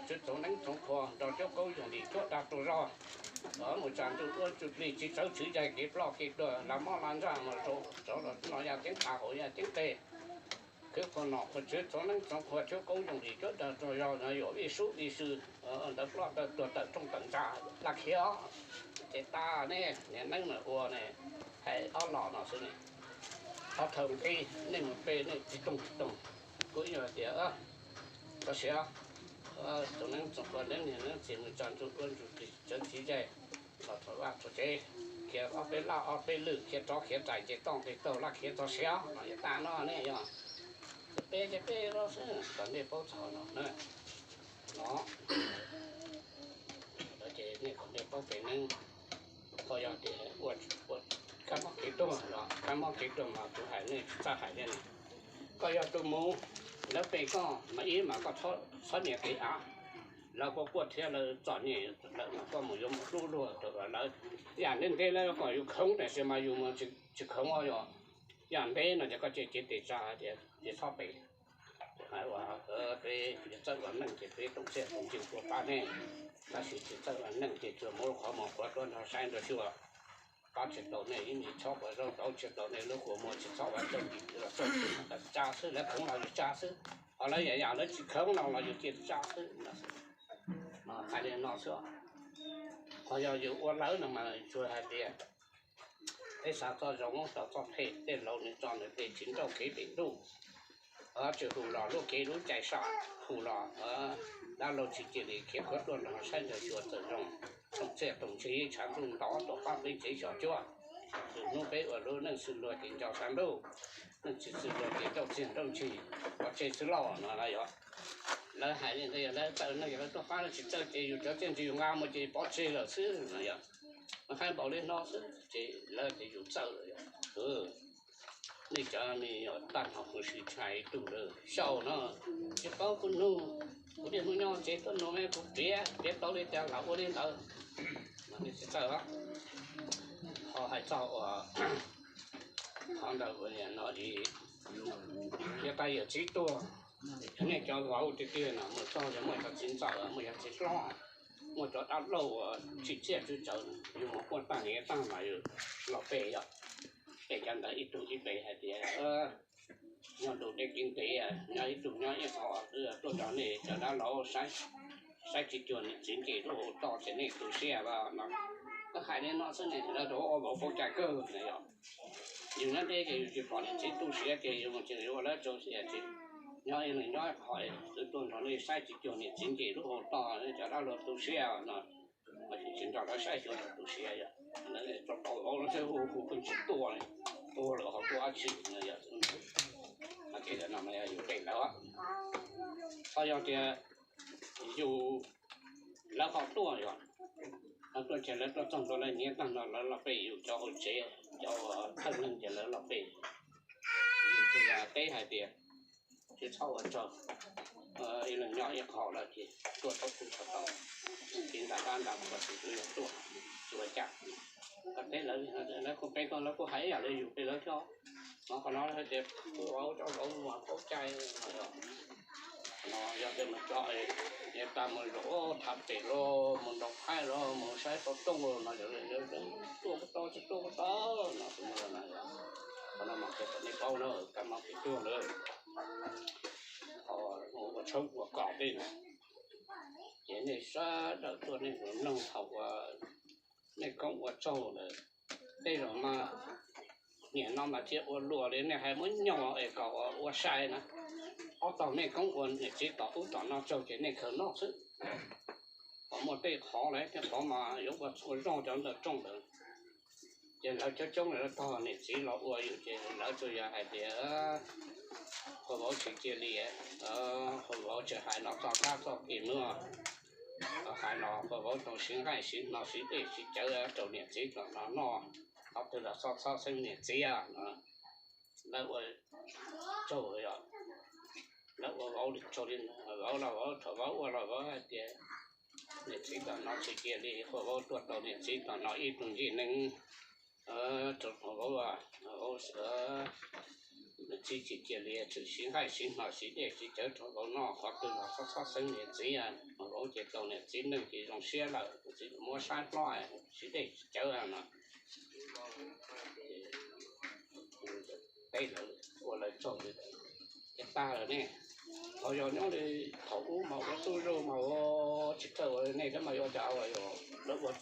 Tswv txoov neeb txoov qhua nrog cuab kaub yoog lim cuab dag rua zog, mus tsa ntsuj duab ntsuj plig tsi tsawv tswv yaig kev ploj kev tuag la mob la ntsaj mus rau rov los no yaj ceeb qha hauv yaj ceeb qe. Khwv qhua nom qhua tswv txoov neeb txoov qhua cuab kaub yoog lim cuab dag rua zog no yuav vij sub vij sw, ntawv ploj tawm tuag tawm rooj tawm ntxa la khiav os. Ces tas nej niam neeb na ua ne, hais ob los no xwb ne. Ob thaum nqi nej mus pe nej tsis toog tsis toog, kuv yog tias txog siav, txoov neeb txoov qhua neeb niag neeb txiag mus tsa ntsuj duab ntsuj plig tsawv tswv yaig los rau vaj rau tsev, khiav ob peb laj ob peb lwj khiav rov khiav rais nce toj nqis taug laj khiav txog siav no yog tas no nej yog pe ces pe los xwb kom nej paub txog no na. No ces nej kom nej paub pem neeb. Koj yog tias ua kab mob kev tuag los kab mob kev tuag mas kuv hais nej tsis txawj hais thiab ne. Koj yog tus mus, lawv pe koj mas ib mas koj txhob nias qiv av, lawv kuj quaj thiab lawv txom nyem lawm mas koj mus yuav mus hlub luag rau lawv. Yam ntev ntev lawv kom yus khoov tiam sis mas yus mus tsis khoov yog. Yam ntev no ces koj cia cev tes tsa hais tias tsis txhob pe. Hais uas peb txawj ua neej ces peb toom txiaj toom ntsig tuaj pab nej, tab sis tsis txawj ua neej ces tsuas muab qhov muag qhuav tuaj nrog saib nrog xyuas. Pab tsis tau nej ib ntsis txhob ua zaub rauv, tsis tau nej lub kua muag tsis txhob ua txaug tis los txaug tis, tsa xwb, lawv khoov los yus tsa xwb, ho lawv yam yam lawv tsis khoov no los yus cia tsa xwb. Mas hais li no xwb. Ho yog yus ua lawv no mas tsuas hais tias peb xav txoj zoo tau txoj phem, tej laus nws tso nws tej tsis nrauj kev pem ntuj, tsis hum los lub kev lub cai sam, hum los dab laug tsis cia li khiav khuav tuaj nrog saib nrog xyuas txawm zoo, toom txiaj toom ntsig tshav ntuj ntov tuaj pab peb tsev xyom cuab. Tus hnub peb ua lub neej xwm luag ces nco xav ntuj, neej tsis xwm luag ces nrauj txiaj nrauj ntsig, pov tseg xwb lauj no na yog. Lawv hais li ntawd yog lawv txawj neej yog lawv tuaj pab, lawv tsis txawj ces yus cov txiaj ntsig yus nqa mus ces pov tseg lawm xwb no yog. Mas hais npaum li no xwb ces lawv tias yus txawj lawm yog. Nej cov me nyuam tag nrho kuv sim tshais ib tug lawm xyaum no, tsis paub kuv nug, kuv niaj hnub nyob tsev tuaj nug me kuv piav piav tau li cas los ua li ntawd. Mas nej tsis txawj os. Ho hais txog uas qhov ntawd ua li no, yog tas yawm txiv tuag, nej cov vauv tiag tiag no mus txog yog muaj cov txiv ntxawm, muaj cov txiv hlob, muaj cov dab laug uas tsim txiaj tswv tsawv, yus mus quaj tag niam tag mas yus los pe yog, pe cov ntawd ib tug ib pe hais tias nyob ntu dej kev ntev, nyob ib tug nyob ib qho, tuaj nrog nej cov dab laug saib tsis cuag niam txiv nce lub hau toj ces nej tu siab no. Koj hais li no xwb ne, lawv rau ua vauv paub cai kawg na yog. Yus nyob deb ces yus tsis pom niam txiv tu siab ces yus mus ces yus ua lawv rau siab ces nyob ib leeg nyob ib qho, twb tuaj nrog nej saib tsis cuag niam txiv nce lub hau toj, nej cov dab laug tu siab no. Tsis nrog lawv saib xyuas tu siab yog, lawv tau vauv lawv thiaj hu hu pheej tsis tuaj, tuag lawm ho tuaj dab tsi no yog. Ces no yog yus pe lawv. Ho yog tias yus, lawv ho tuaj yog, ho tuaj ces lawv tuaj txog ntua lawv nyiav tag no lawv los pe yus cov hauv tsev, cov thawj neeg ces lawv los pe. Yus tsuas yog teb hais tias tsis txhob ua tsaug, ib leeg nyob ib qho lawm ces tuaj tau kuj tau, ces nram dab nram qhuas tus twg yog tuaj, tsis ua cas. Koj teb lawv, lawv kuj pe koj, lawv kuj hais ib yam li yus pe lawv thiab. Mas qhov no hais tias kuj vauv cov vauv mas paub cai no. No yog tias mus tso, yog tas mus zaum thav pem los mus nrog qaib los mus saib tau rooj los no, tuaj kuj tau tsis tuaj kuj tau no, tus no. Qhov no mas qhia kom nej paub na, kab mob kev tuag lawm, ho ua tshoob ua kos tej na. Ces nej sawv daws tuaj nej mus noog thaum uas nej koob ua tsaug lawm, tej zaum mas nim no mas thiaj ua luaj li nej hais muab nyo es kom ua sai na. Ob tog nej koob ua niam txiv tom ub tom no tsaug ces nej khaws noj xwb. Ho muaj tej qhov lawm, tej qhov mas yuav ua txhua zog cov ntawm rooj ntawd, ces lawv coob coob lawv tog niam txiv los ua yus ces lawv tsuas yog hais tias qhua vauv tsis cia li, qhua vauv tsis hais los txoj kab txoj kev muag, hais los qhua vauv tau siv nqaij siv hno siv dej siv cawv rau niam txiv tom no noj, qhov twg los txhob txhob xeeb niam txiv. Lawv ua tsaug, lawv ua vauv li tsaug li, vauv los vauv, thaum vauv ua los vauv hais tias niam txiv tom no tsis cia li, qhua vauv tuaj tau niam txiv tom no ib tug ncig neeb, rau qhua vauv, vauv sawv, Txiv tsis cia li, tshwm siv nqaij siv hno siv dej siv cawv rau vauv noj, qhov twg los txhob txhob xeeb niam txiv. Vauv ces tau niam txiv neej ces zoo siab lawm, txiv muab saib hlob, siv dej siv cawv no. Teb lawv ua lawv tsaug li, ces tag lawm ne. Ho yog nyob li thaum ub mas ua tub zog mas ua tsis txawj ua li nej thiab mas yuav cas ua, lawv ua